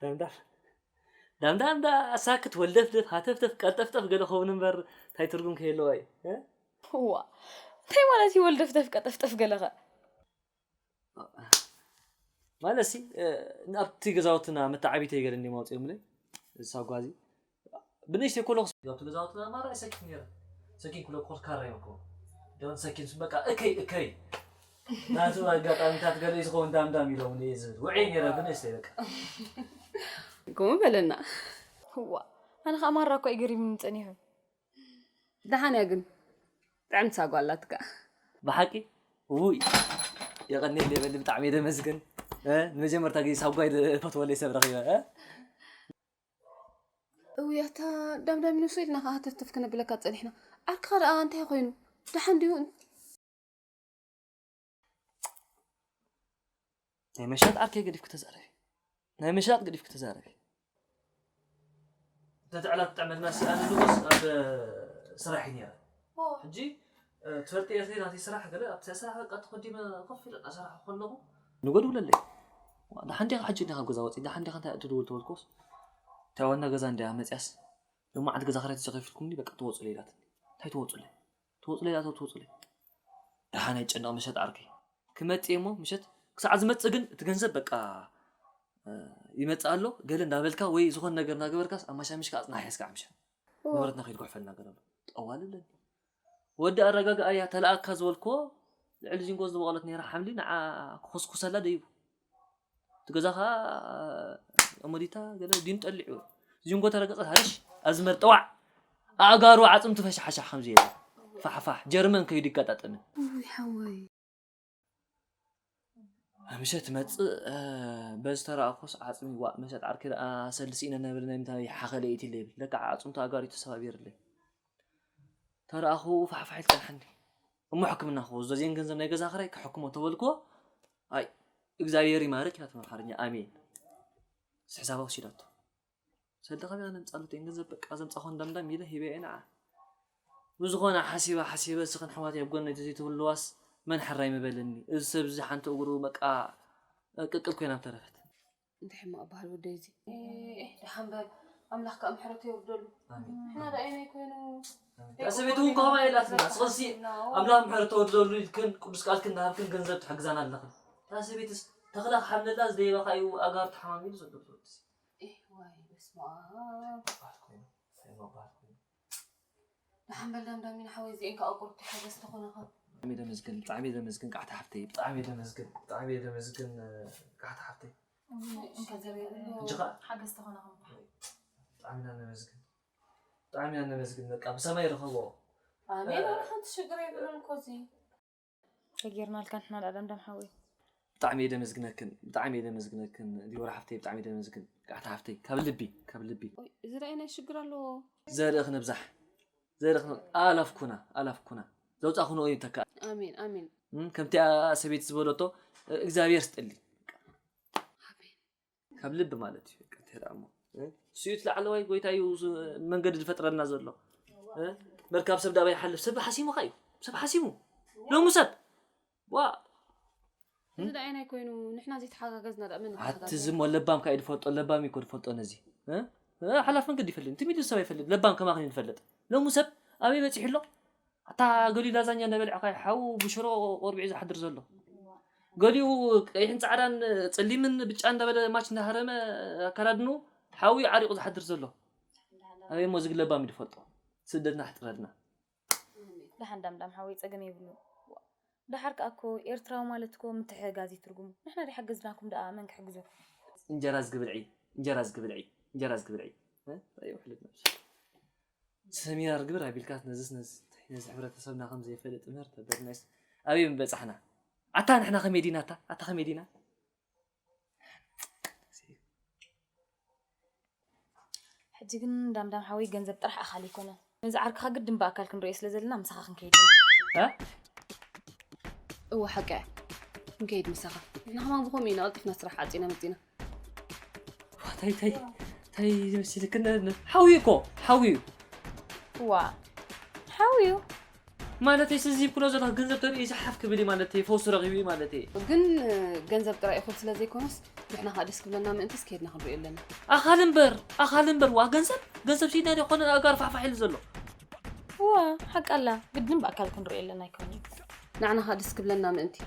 ዳምዳም? ዳምዳም ዳ ሳክት ወልደፍደፍ፣ ሃተፍተፍ፣ ቀልጠፍጠፍ ገለ ኸውን እምበር እንታይ ትርጉም ከየለዎ እዩ? እ? እዋ፣ እንታይ ማለት እዩ ወልደፍደፍ ቀጠፍጠፍ ገለኸ? ማለትሲ፣ እ፣ ኣብቲ ገዛውትና መተዓቢተይ ገለ እንዲም ኣውፂኦምለይ፣ ሳጓዚ። ብንእሽተይ ኮለኹስ ኣብቲ ገዛውትና ማራ ሰኪን ነይረ። ሰኪን ኩለ ኮስ ካራ ይመኮ። ደውን ሰኪን ሱ በቃ እከይ፣ እከይ። ናቱ ኣጋጣሚታት ገለ እዩ ዝኸውን ዳምዳም ኢሎም እየ ዝብል። ውዕይ ነይረ ብንእሽተይ በቃ። ከምኡ በለና። እዋ፣ ኣነ ኸዓ ማራ እኮ እዩ ገሪሙኒ ጸኒሑ። ደሓን እያ ግን፣ ጥዕምቲ ሳጓ ኣላትካ። ብሓቂ? ውይ፣ የቐንየለይ በሊ፣ ብጣዕሚ እየ ደመስግን። እ፣ ንመጀመርታ ግዜ ሳጓይ ዝፈትወለይ ሰብ ረኺበ፣ እ? እውይ፣ ኣታ ዳምዳም ንሱ ኢልና ኸዓ ሃተፍተፍ ክነብለካ ጸኒሕና። ዓርክኻ ደኣ እንታይ ኮይኑ? ደሓን ድዩ? ናይ መሻጥ ዓርከይ ገዲፍኩ ተዛረቢ። ናይ መሻጥ ገዲፍኩ ተዛረቢ። እንተ ትዕላ ትጥዕመልና ሲ ኣነ ንጉስ ኣብ ስራሕ እዩ ነይረ። ኦ። ሕጂ፣ እ፣ ትፈልጢ እየ ናተይ ስራሕ ገለ ኣብቲ ስራሕ በቃ ተኸዲመ ኮፍ ኢለ እናሰራሕኩ ከለኹ ንጎ ደውለለይ። ደሓን ዲኻ ሕጂ እንዲኻ ኣብ ገዛ ወፂእ? ደሓን ዲኻ እንታይ እትድውል ተበልኩስ? እታ ዋና ገዛ እንድያ መፅያስ ሎማዓንቲ ገዛ ክራይ ተዘኸፊልኩምኒ በቃ ትወፁለይ ኢላትኒ። እንታይ ትወፁለይ? ትወፁለይ ኢላቶ ትወፁለይ። ደሓን ኣይጨነቕ መሸጥ ዓርከይ። ክመፅእ እሞ ምሸት ክሳዕ ዝመፅእ ግን እቲ ገንዘብ በቃ፣ እ፣ ይመፅእ ኣሎ ገለ እንዳበልካ ወይ ዝኾነ ነገር እንዳገበርካስ ኣማሻሚሽካ ኣፅናሕ ያስካ ምሸት። ኦ። ንብረትና ከይትጉሕፈልና ገለ ኣሎ። ጠዋሊ ኣለኒ። ወዲ ኣረጋግኣያ ተለኣካ ዝበልክዎ ልዕሊ ዚንጎ ዝበቐለት ነይራ ሓምሊ ንዓ ክኹስኩሰላ ደይቡ። እቲ ገዛ ኸዓ እሞዲታ ገለ ዲን ጠሊዑ። ዚንጎ ተረገጸት ሃሪሽ ኣዝመር ጠዋዕ። ኣእጋሩ ዓጽምቱ ፈሻሓሻ ከምዚ የለ። ፋሕፋሕ ጀርመን ከይዱ ይጋጣጠምን። ውይ ሓወይ። ምሸት ትመጽእ፣ እ፣ በዚ ተረኣኹስ ዓጽሚ ዋእ መሸጥ ዓርኪ ደኣ ሰልስ ኢነ ነብል ናይ ምንታይ ሓኸለ ኢቲ ለብል። ለካ ዓጽምቱ ኣእጋሩ ተሰባቢርለይ። ተረኣኹ ፋሕፋሕ ኢልቀልሓኒ። እሞ ሕክምና ክወስዶ እዚአን ገንዘብ ናይ ገዛ ክራይ ክሕክሞ ተበልክዎ፣ ኣይ እግዚኣብሔር ይማርክ ኢላቶ ኣምሓርኛ ኣሜን። ሕሳባ ወሲዳቶ። ሰልዲ ከቢያ ነምጻሉት እየን ገንዘብ በቃ ዘምጻኹ እንዳምዳም ኢለ ሂበ እየ ንዓ። ብዝኾነ ሓሲበ ሓሲበ እስኽን ኣሕዋተይ ኣብ ጎነይ ተዘይትህልዋስ መን ሕራይ ምበለኒ። እዚ ሰብ እዚ ሓንቲ እግሩ በቃ ቅቅል ኮይና ምተረፈት። እንታይ ሕማቕ በሃል ወደይ እዚ። ኤህ፣ ደሓን በል። ኣምላኽ ከኣ ምሕረቱ የውርደሉ። ኣሜን። ንሕና ደኣ ኣየናይ ኮይኑ ኣሜን። እታ ሰበይቲ እውን ከምኣ ኢላትና። ንስኽሲ ኣምላኽ ምሕረቱ የውርደሉ ኢልክን ቅዱስ ቃልክን እናሃብክን ገንዘብ ትሕግዛና ኣለኽን። እታ ሰበይትስ ተኽለ ክሓምለላ ዝደየበ እዩ ኣጋር ተሓማሚሉ ዘሎ ብትወድሲ። ኤህ፣ ዋይ፣ በስመ ኣብ። መባህል ኮይኑ፣ መባህል ኮይኑ። ደሓን በል ዳምዳሚና ሓወይ፣ እዚኤን ከዓ ቁሩብቲ ሓገዝ ተኾናኻ። ብጣዕሚ ደመስግን፣ ብጣዕሚ ደመስግን ቃሕቲ ሓፍተይ፣ ብጣዕሚ ደመስግን፣ ብጣዕሚ ደመስግን ቃሕቲ ሓፍተይ። እንካ ዘርግእ እንጂ ኸዓ ሓገዝ ተኾናኻ። ብጣዕሚ ኢና ነመስግን፣ ብጣዕሚ ኢና ነመስግን። በቃ ብሰማይ ርኸቦ። ኣሜን። ኣረ ሓንቲ ሽግር የብሉን እኮ እዚ። ተጌርናልካ ንሕና ደኣ ደምደም ሓወይ። ብጣዕሚ እየ ደመስግነክን፣ ብጣዕሚ እየ ደመስግነክን ዲቦራ ሓፍተይ፣ ብጣዕሚ እየ ደመስግን ቃሕቲ ሓፍተይ፣ ካብ ልቢ፣ ካብ ልቢ። ኦይ፣ እዚ ደኣ ናይ ሽግር ኣለዎ። ዘርኢ ክንብዛሕ፣ ዘርኢ ክን-፣ ኣላፍኩና፣ ኣላፍኩና። ዘውፃእኹንኦ ይተካእ። ኣሜን፣ ኣሜን። እም፣ ከምቲ ያ ሰበይቲ ዝበለቶ፣ እግዚኣብሔር ስጥልኝ። ኣሜን። ካብ ልቢ ማለት እዩ። በቃ፣ እንታይ ደኣ እሞ፣ እ? እሱ እዩ እቲ ላዕለዋይ ጎይታ እዩ፣ ዝ-፣ መንገዲ ዝፈጥረልና ዘሎ። እ? መርካብ ሰብ ዳባ ይሓልፍ፣ ሰብ ሓሲሙ ኸዩ፣ ሰብ ሓሲሙ። ሎሙ ሰብ፣ ዋ። እዚ ደኣ ናይ ኮይኑ ንሕና ዘይተሓጋገዝና ደኣ መን ኣቲ ዝሞ ለባም ካይ ድፈልጦ፣ ለባም ይኮ ድፈልጦ ነዚ። እ? እ፣ ሓላፍ መንገዲ ይፈልጥ፣ ትሚሉ ሰብ ኣይፈልጥ፣ ለባም ከማኽን ይፈልጥ። ሎሙ ሰብ ኣበይ በጺሑ ኣሎ? ኣታ ገሊኡ ላዛኛ እናበልዐ ካይ ሓው ብሽሮ ቆርቢዑ ዝሓድር ዘሎ። ገሊኡ ቀይሕን ጻዕዳን ጸሊምን ብጫ እንዳበለ ማች እንዳሃረመ ኣካዳድኑ ሓዊ ዓሪቑ ዝሓድር ዘሎ። ኣበይ እሞ ዝግለባም ይድፈልጦ። ስደትና ኣሕጽረልና። ደሓን ዳምዳም ሓወይ ጸገም የብሉ። ደሓር ከኣ እኮ ኤርትራዊ ማለት እኮ ምትሕግጋዝ እዩ ትርጉሙ። ንሕና ደይሓገዝናኩም ደኣ መን ክሕግዘኩም? እንጀራ ዝግብልዒ፣ እንጀራ ዝግብልዒ፣ እንጀራ ዝግብልዒ። እ? ኣይ ውሕልት ነብሲ። ሰሚናር ግብር ኣቢልካስ ነዝስ ነዚ ነዚ ሕብረተሰብና ከም ዘይፈልጥ ምህር ተበድናይስ ኣበይ ምበጻሕና? ኣታ ንሕና ከመይ ዲና ኣታ ኣታ ከመይ ዲና? ሕጂ ግን ዳምዳም ሓወይ ገንዘብ ጥራሕ ኣኻል ኣይኮነን። ነዚ ዓርክኻ ግድን ብኣካል ክንርእዮ ስለ ዘለና ምሳኻ ክንከይድ ኢና። እ? እወ ሓቂ እያ። ክንከይድ ምሳኻ። ንሕና ከማን ብኸምኡ ኢና ቀልጢፍና ስራሕ ዓጺና መጺና። ታይ ታይ ታይ ዝመስልክ ሓውዩ እኮ ሓውዩ ዋ ሓውዩ ማለተይ ስዚ ይብሎ ዘሎ ገንዘብ ተርኢ ዝሓፍ ክብል እዩ ማለተይ ፈውሱ ረኺቡ እዩ ማለተይ ግን ገንዘብ ጥራይ እኹል ስለ ዘይኮነስ ንሕና ከዓ ደስ ክብለና ምእንትስ ከይድና ክንሪኦ ኣለና ኣኻል እምበር ኣኻል እምበር ዋ ገንዘብ ገንዘብ ሲና ዶ ኮነ ኣጋር ፋሕፋሕ ኢሉ ዘሎ ዋ ሓቂ ኣላ ግድን ብኣካል ክንሪኦ ኣለና ኣይኮነ ንዓና ከዓ ደስ ክብለና ምእንቲ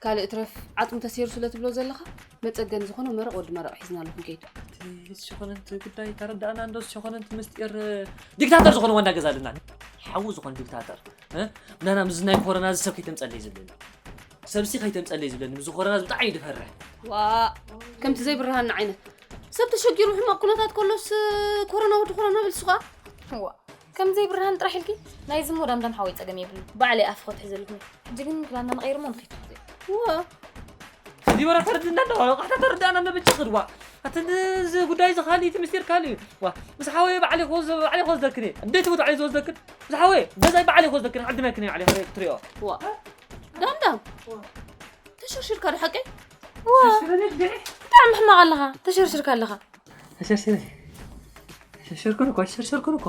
ካልእ ትረፍ ዓፅሚ ተሰይሩ ስለ ትብሎ ዘለኻ መፀገኒ ዝኾነ መረቕ ወዲ መረቕ ሒዝናሉ ክንከይድ ዝኾነንቲ ጉዳይ ተረዳእና እንዶ ዝኾነንቲ ምስጢር ዲክታተር ዝኾነ ዋና ገዛ ኣለና ሓዊ ዝኾነ ዲክታተር ናና ምዚ ናይ ኮሮና እዚ ሰብ ከይተምፀለይ ዝብለኒ ሰብሲ ከይተምፀለይ ዝብለኒ ምዚ ኮሮና እዚ ብጣዕሚ እዩ ዝፈርሕ ዋ ከምቲ ዘይብርሃና ዓይነት ሰብ ተሸጊሩ ሕማቕ ኩነታት ከሎስ ኮሮና ወዲ ኮሮና በልስኻ ዋ ከም ዘይብርሃን ጥራሕ ኢልኪ ናይ ዝሞ ዳምዳም ሓወይ ፀገም የብሉ ባዕለይ ኣፍ ከትሒ ዘለኹ ሕጂ ግን ክዳና ንቐይር ሞ ንኺድ ዋ ዲበራ ተረድና እንዶ ቃሕታ ተረዳእና እንዶ ብቻ ክድዋ ኣቲ እዚ ጉዳይ እዚ ካልእ እቲ ምስጢር ካልእ እዩ ዋ ምስ ሓወይ ባዕለይ ክወስዶ ባዕለይ ክወስደክን እየ እንዴት ቦታ ዓይ ዝወስደክን ምስ ሓወይ ገዛይ ባዕለይ ክወስደክን ዓድመክን እየ ባዕለይ ክሪኦ ክትሪኦ ዋ ዳምዳም ተሸርሽርካ ዶ ሓቀይ ዋ ብጣዕሚ ሕማቕ ኣለኻ ተሸርሽርካ ኣለኻ ተሸርሽረ ተሸርሽርኩን እኮ ተሸርሽርኩን እኮ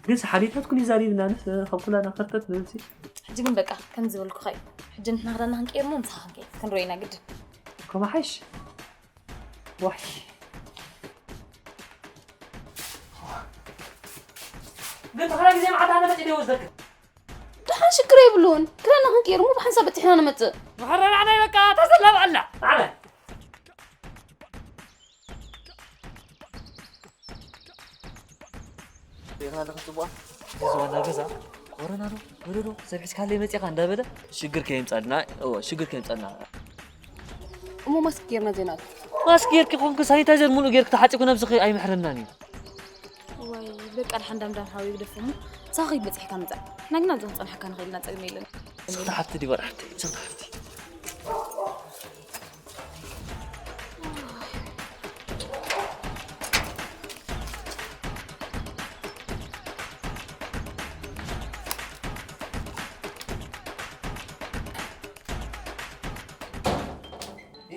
ግን ሓሊታትኩን ይዛሪብና ንስ ካብ ኩላና ከርተት ንብልሲ ሕጂ ግን በቃ ከም ዝበልኩኻ እዩ ሕጂ ንሕና ክዳና ክንቀይር ሞ ምሳኻ ክንከይድ ክንሪኦ ኢና ግድን ከማሓሽ ዋይ ግን ተኸላ ግዜ መዓት ኣነ መፂ ደወስደክ ደሓን ሽግር የብሉን ክዳና ክንቀይር ሞ ብሓንሳብ በፂሕና ንመፅእ መኸረና ናይ በቃ ተዘላብ ኣላ ኣነ ሪኢኻ ኣለኻ ፅቡቓ እዚ ዋና ገዛ ኮረና ዶ ወለዶ ሰብ ሒዝካለይ መፂኻ እንዳበለ ሽግር ከየምፃልና እወ ሽግር ከየምፃልና እሞ ማስክ ጌርና ዘይንኣቱ ማስክ ጌርኪ ኮንክ ሳኒታይዘር ሙሉእ ጌርክ ተሓፂኩ ነብስኺ ኣይምሕረናን እዩ ወይ በቃ ድሓን ዳምዳም ሓወይ ግደፎ እሞ ንስኻ ከይድ በፂሕካ ምፃእ ንሕና ግን ኣብዚ ክንፀንሐካ ንኽእል ኢና ፀገም የለን ስኽቲ ሓፍቲ ዲባ ሓፍቲ ስኽቲ ሓፍቲ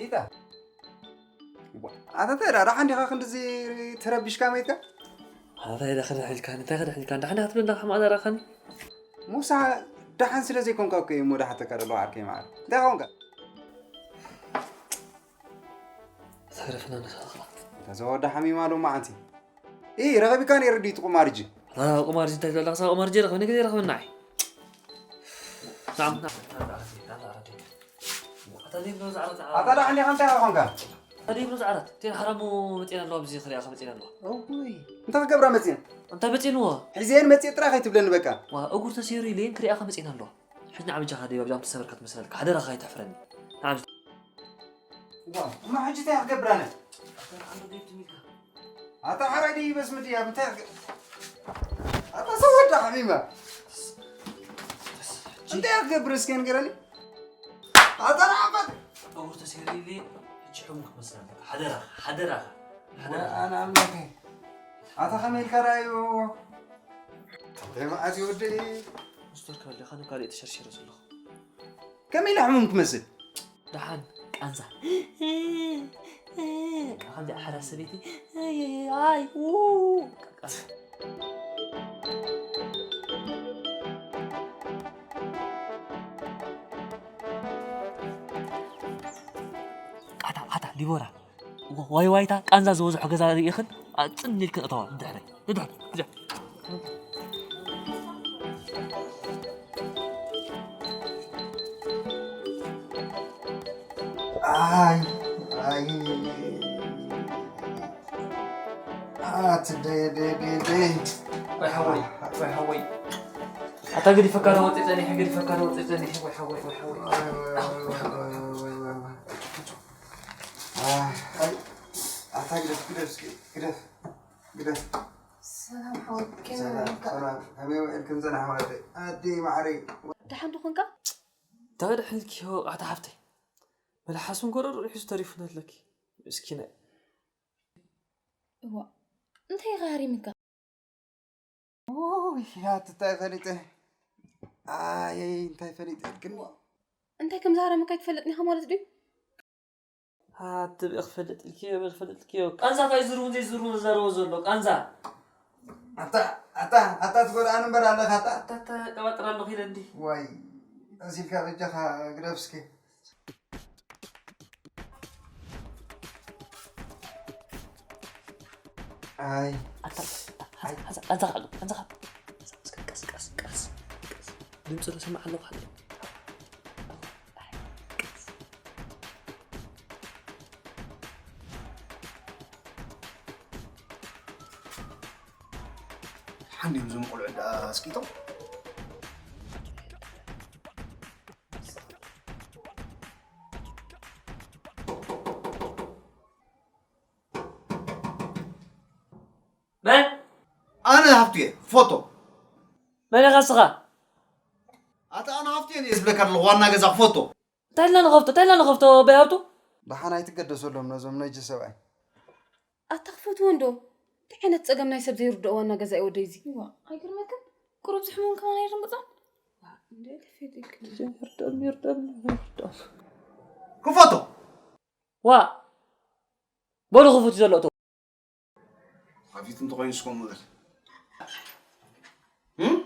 ኢታ ኣታ እንታይ ደኣ ደሓን ዲኻ ክንድዚ ተረቢሽካ መይትካ ኣታ ኢለ ክድሕልካ እንታይ ክድሕልካ እንዳሕና ክትብል እንዳኻ ማእዛ ራኸኒ ሙሳ ደሓን ስለ ዘይኮንካ እኮ እየ እሞ ደሓተካ ደለኹ ዓርከይ መዓር እንታይ ኾንካ ተረፍና ንሳኻ እታ ዘወዳ ሓሚማ ዶ መዓንቲ ኢ ረኸቢካ ነይሩ ድዩ ትቁማርጂ ቁማርጂ እንታይ ዘለካ ሳ ቁማርጂ ረኸብኒ ግዜ ረኸብና ኣይ ናም ኣታ ደሓን ዲኻ እንታይ ኾንካ ኣደይ ብሎ ዝዓራት ቴን ሓራሙ መፅኤና ኣለዋ ብዚ ክሪኣኻ መፅኤና ኣለዋ እንታይ ክገብራ መፅኤን እንታይ መፅኤንዎ ሒዘን መፅኤ ጥራይ ከይትብለኒ በቃ እጉር ተሰይሩ ኢለየን ክሪኣኻ መፅኤና ኣለዋ ሕጂ ንዓብ እጃኻ ደይ ኣብዚኣ ምስተሰበርካት መሰለልካ ሓደራኻ ኣይተሕፍረኒ ንዓብ እማ ሕጂ እንታይ ክገብር ኣነ ኣታ ሓራይ ድዩ በስሚ ድያ እንታይ ኣታ ሰወዳ ሓሚማ እንታይ ክገብር እስኪ ንገረኒ ኣታ ንዓባት ጠጉር ተሰይሩ ኢለ ሕጂ ሕሙም ክትመስል ኣለካ ሓደራኻ ሓደራኻ ሓደራኻ ኣነ ኣምላኸይ ኣታ ከመይ ኢልካ ዳዩ እንታይ መዓት ይወደይ ሙስተር ካለኻ ንካልእ ተሸርሽረ ዘለኹ ከመይ ኢለ ሕሙም ክመስል ደሓን ቃንዛ ከምዚ ሓራ ሰበይቲ ኣይ ቃንዛ ዲቦራ፣ ዋይ ዋይታ ቃንዛ ዝበዝሖ ገዛ ርኢኽን ኣጽን ኢልክን እተዋ። ድሕረይ፣ ድሕረይ፣ ድሕረይ። ኣይ፣ ኣይ፣ ኣቲ ደይ፣ ደይ፣ ደይ፣ ደይ። ወይ ሓወይ፣ ወይ ሓወይ። ኣታ ገዲፈካ ዶ ወፂእ ፀኒሐ፣ ገዲፈካ ዶ ወፂእ ፀኒሐ፣ ወይ ሓወይ፣ ወይ ሓወይ። ኣይ፣ ኣታ ግደፍ፣ ግደፍ እስኪ፣ ግደፍ፣ ግደፍ። ሰላም ሓወይ፣ ከመይ ሰላም፣ ውዒልካ? ሰላም። ከመይ ውዒልክን ዘን ኣሕዋተይ? ኣደይ ማዕረይ። ደሓን ዶ ኾንካ? እንታይ ደሓን ኢልኪ ወቃዕቲ ሓፍተይ? መልሓስን ጎረሮን ሒዙ ተሪፉ ኣለኪ። ምስኪናይ። እዋ፣ እንታይ ኢኻ ሃሪምካ? ኡይ፣ ኣቲ እንታይ ፈሊጠ? ኣየይ፣ እንታይ ፈሊጠ ግን? እንታይ ከም ዝሃረመካ ኣይትፈልጥን ኢኻ ማለት ድዩ? ኣቲ ብእ ክፈልጥ ኢልኪ፣ ብእ ክፈልጥ ኢልኪ። ቃንዛ እንታይ ዝዝርቡን ዘይዝርቡን ዝዛረቦ ዘሎ? ቃንዛ። ኣታ፣ ኣታ፣ ኣታ ትጎድኣኒ እምበር ኣለኻ ኣታ። ኣታ፣ ኣታ፣ ቀባጥር ኣለኹ ኢለ እንዲ። ዋይ፣ ቀስ ኢልካ በጃኻ ግደፍ እስኪ። ኣይ። ኣታ፣ ሓዛ፣ ሓዛ፣ ሓዛ፣ ቀስ፣ ቀስ፣ ቀስ፣ ቀስ፣ ቀስ። ድምፂ ተሰማዕ ኣለኹ፣ ሓዛ። ሓንዲም እዞም ቆልዑ ደኣ ኣስቂጦም። መን? ኣነ ሃብቱ እየ፣ ፎቶ። መን ኢኻ ንስኻ? ኣታ ኣነ ሃብቱ እየ ዝብለካ ዘለኹ፣ ዋና ገዛ ፎቶ። እንታይ ኢልና ንኸፍቶ? እንታይ ኢልና ንኸፍቶ? በይ ሃብቱ። ደሓን ኣይትገደሰሎም ነዞም ነጂ ሰብኣይ። ኣታ ክፈትዎ እንዶ። እንታይ ዓይነት ጸገም ናይ ሰብ ዘይርድኦ ዋና ገዛ እዩ ወደይ እዚ? እዋ፣ ኣይገርመክን? ቁሩብ ዝሕሙን ከማን ኣይርምጻን? ዋ፣ እንደ ተፈይዱ ይክል። ይርደም፣ ይርደም፣ ይርደም። ክፈቶ። ዋ፣ በሉ ክፉት እዩ ዘሎ እቶ። ከፊት እንተኾይኑ እስከ ምበል። እም?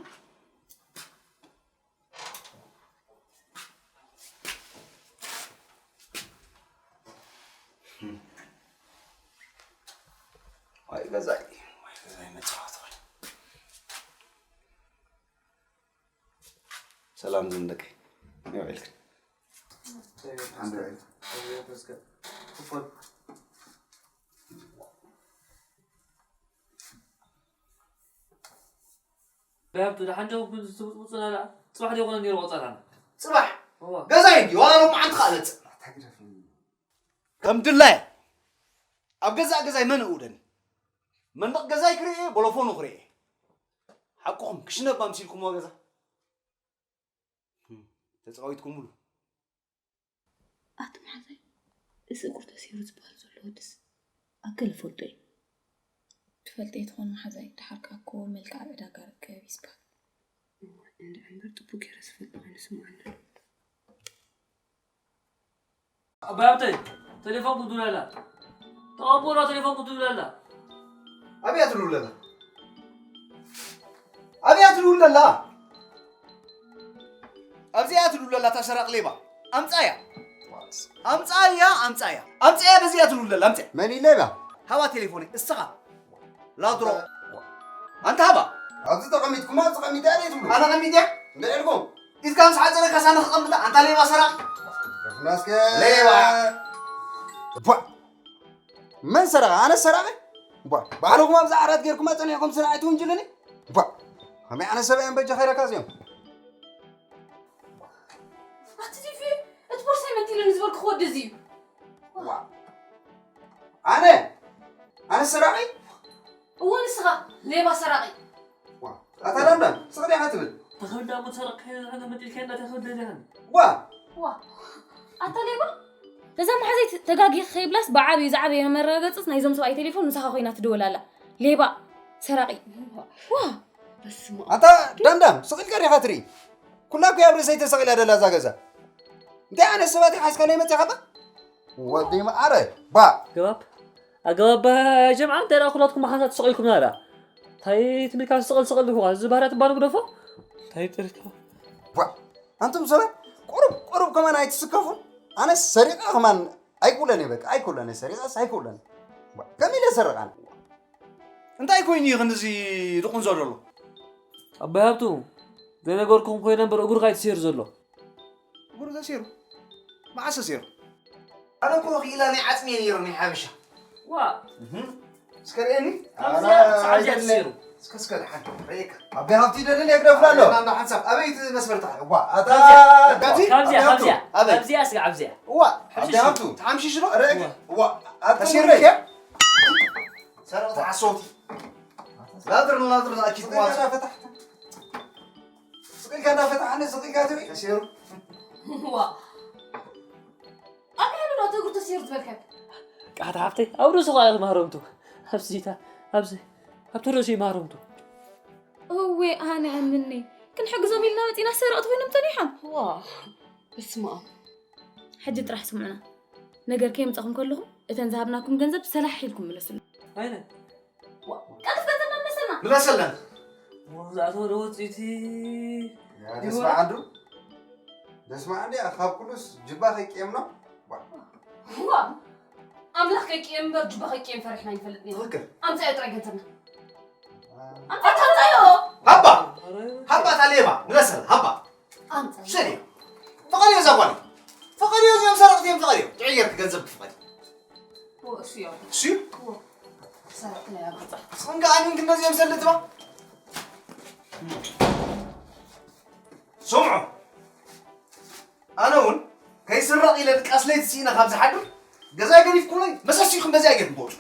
ዋይ ገዛይ፣ ዋይ ገዛይ መጻወቲ ኮይኑ። ሰላም ዝንደቀይ። ይውዕልክን። ኣንድ ይውዕል። ክፎት። በያብቱ፣ ደሓን ዶ ግን ዝብጥብጡና ደኣ? ጽባሕ ዶ ይኾነ ነይሩ ቆጸራና? ጽባሕ? እዋ። ገዛይ እንዲ፣ ዋላ ሎማዓንቲ ከኣ መጽእ። ከም ድላየ፣ ኣብ ገዛእ ገዛይ መን እውደኒ? መንደቕ ገዛይ ክርኢ፣ ቦሎፎኑ ክርኢ። ሓቅኹም፣ ክሽነብ ኣምሲልኩምዎ ገዛ። ህም፣ ተጻዊትኩምሉ። ኣቲ መሓዛይ፣ እዚ እግሩ ተሲሩ ዝበሃል ዘሎ ወድስ ኣከለ ፈልጦ እዩ። ትፈልጥዮ ትኾን መሓዛይ፣ ደሓር ከኣ እኮ መልክዓ ዕዳጋ ርከብ እዩ ዝበሃል። እዋ፣ እንድዒ እምበር ጥቡቕ ገይረ ዝፈልጦ ኣይንስምዖን ኣሎ። ኣባይ ሃብተይ፣ ቴሌፎን ክትድውል ኣላ። ተቐበሎ፣ ቴሌፎን ክትድውል ኣላ። ኣበይ እያ ትድውል ኣላ? ኣበይ እያ ትድውል ኣላ? ኣብዚ እያ ትድውል ኣላ፣ እታ ሰራቕ ሌባ። ኣምጻያ። ኣምጻያ፣ ኣምጻያ። ኣምጻያ፣ በዚ እያ ትድውል ኣላ፣ ኣምጻያ። መን እዩ ሌባ? ሃባ ቴሌፎነይ፣ እስኻ። ላድሮ። ኣንታ ሃባ። ኣብዚ ተቐሚጥኩም፣ ኣብዚ ተቐሚጠ እያ ዘይትብሉ? ኣነ ቀሚጠ? እንድዒ ኢልኩም። ኢድካ ምስ ሓጸረካ ሳነ ክቐምጣ፣ ኣንታ ሌባ ሰራቒ። ናስከ። ሌባ። ቧ። መን ሰረቐ? ኣነ ሰራቒ? ቧ። ባዕልኹም ኣብዚ ዓራት ጌርኩም ኣጸኒዕኩም ስነ ኣይትውንጅሉኒ? ቧ። ከመይ ኣነ ሰብኣይ እምበጃ ኸይረካ እዚኦም? ኣቲ ዲፊ፣ እቲ ቦርሳይ መንጢሉኒ ዝበልኩ ክወዲ እዚ እዩ። ዋ። ኣነ? ኣነ ሰራቒ? እወ፣ ንስኻ ሌባ ሰራቒ። ዋ። ኣታ ዳንዳን፣ ስቕ ዲኻ ትብል? ተኸብዳ እሞ ትሰርቕ ከይነ፣ ንሕና መጢልካ ኢና ተኸብዳ ዲኻ? ዋ። ዋ። ኣታ ሌባ? ነዛ መሓዘይ ተ-፣ ተጋጊኺ ከይብላስ ብዓብዩ ዝዓበየ መረጋገጽስ ናይዞም ሰብኣይ ቴሌፎን ምሳኻ ኮይና ትድወል ኣላ። ሌባ፣ ሰራቒ። ዋ። በስመ ኣብ። ኣታ ዳንዳን፣ ስቕ ኢልካ ዲኻ ትርኢ? ኩላ እኮ ኣብ ርእሰይ ተሰቒላ ደላ እዛ ገዛ። እንታይ ዓይነት ሰባት ኢኻ ሒዝካለይ መጺኻ ባ? ወዲ መዓረ፣ ባ። ኣገባብ፣ ኣገባብ ጀምዓ፣ እንታይ ደኣ ኩላትኩም መሓዛ ተሰቒልኩም ደኣ? እንታይ ትምልካ ስቕል ስቕል ኢኹ፣ እዚ ባህርያት እባ ንግደፎ። እንታይ ጥርካ? ባ፣ ኣንቱም ሰባት፣ ቁሩብ፣ ቁሩብ ከማን ኣይትስከፉን? ኣነ ሰሪቐ ከማን ኣይክእሎን እየ በቃ ኣይክእሎን እየ ሰሪቐስ ኣይክእሎን። ከመይ ኢለ ዝሰርቕ ኣነ? እንታይ ኮይኑ እዩ ክንድዚ ድቑን ዘሎ? ኣባይ ሃብቱ ዘይነገርኩም ኮይነ እምበር እግሩ ካይትሰይሩ ዘሎ። እግሩ ተሰይሩ? መዓስ ተሰይሩ? ኣነ እኮ ክኢላ ናይ ዓፅሚ እየ ነይሩ ናይ ሓበሻ። ዋ እስከ ርእየኒ። ካብዚኣ ሳዕዚኣ ተሰይሩ። እስከ እስከ ድሓን ርእየካ። ኣባይ ሃብቱ ይደልን የግደፍና ኣሎ። እና ሓንሳብ ኣበይ እቲ መስፈርታ? ዋ ኣታ ካብዚኣ ካብዚኣ ኣበይ? ካብዚኣ ስጋ ኣብዚኣ። ዋ ሓብዚ ኣባይ ሃብቱ። ሓምሽሽ ዶ? ርእየካ። ዋ ኣታ ተሰይሩ ርእየካ። ከ? ሰረቕቲ ሓሰውቲ። ላድር ላድር ኣኪት ስቕ ኢልካ ዋት። እንዳፈታሕካ። ስቕ ኢልካ እንዳፈታሕኒ ስቕ ኢልካ ትርኢ። ተሰይሩ። ዋ ኣካሉ ዶ ተግሩ ተሲሩ ዝበልከ ቃታ ሃብተይ ኣብ ርእሱ ኸዓ ይማረምቱ ኣብዚታ ኣብዚ ኣብቲ ርእሱ ይማረምቱ እዌ ኣነ ኣምኒ ክንሕግዞም ኢልና መፂና ሰረቕቲ ኮይኖም ፀኒሖም ዋ በስመ ኣብ ሕጂ ጥራሕ ስምዑና ነገር ከየምፃኹም ከለኹም እተን ዝሃብናኩም ገንዘብ ሰላሕ ኢልኩም ምለሱና ኣይነ ቀልፍ ገንዘብ መመሰልና ምለሰለን። መብዛዕትኡ ወደ ውፅኢቲ ደስማ ዓንዱ ደስማ ዓንዲ ካብ ኩሉስ ጅባ ከይቅየምና ዋ ኣምላኽ ከይቅየም እምበር ጅባ ከይቅየም ፈሪሕና ይፈልጥ ነይሩ ትኽክል። ኣምፃዮ ጥራይ ገንዘብና ኣምፃዮ ኣምፃዮ ሃባ ሃባ ታሌባ ምለሰል ሃባ ኣምፃዮ ሸኒ ፈቐድዮ እዛ ጓል ፈቐድዮ እዚኦም ሰረቕቲ እዮም ፈቐድዮ ጥዕይ ጌርክ ገንዘብ ክፍቐድ እሱ እዮም እሱ ሰረቕቲ ናይ ኣምፃ እስኽን ከ ኣሚንክ እነዚኦም ሰልትባ ስምዑ ኣነ እውን ከይስረቕ ኢለ ድቃስ ለይቲ ስኢነ ካብ ዝሓድር ገዛይ ገዲፍኩምለይ መሰሲኹም በዚኣ ጌርኩም ክወፁ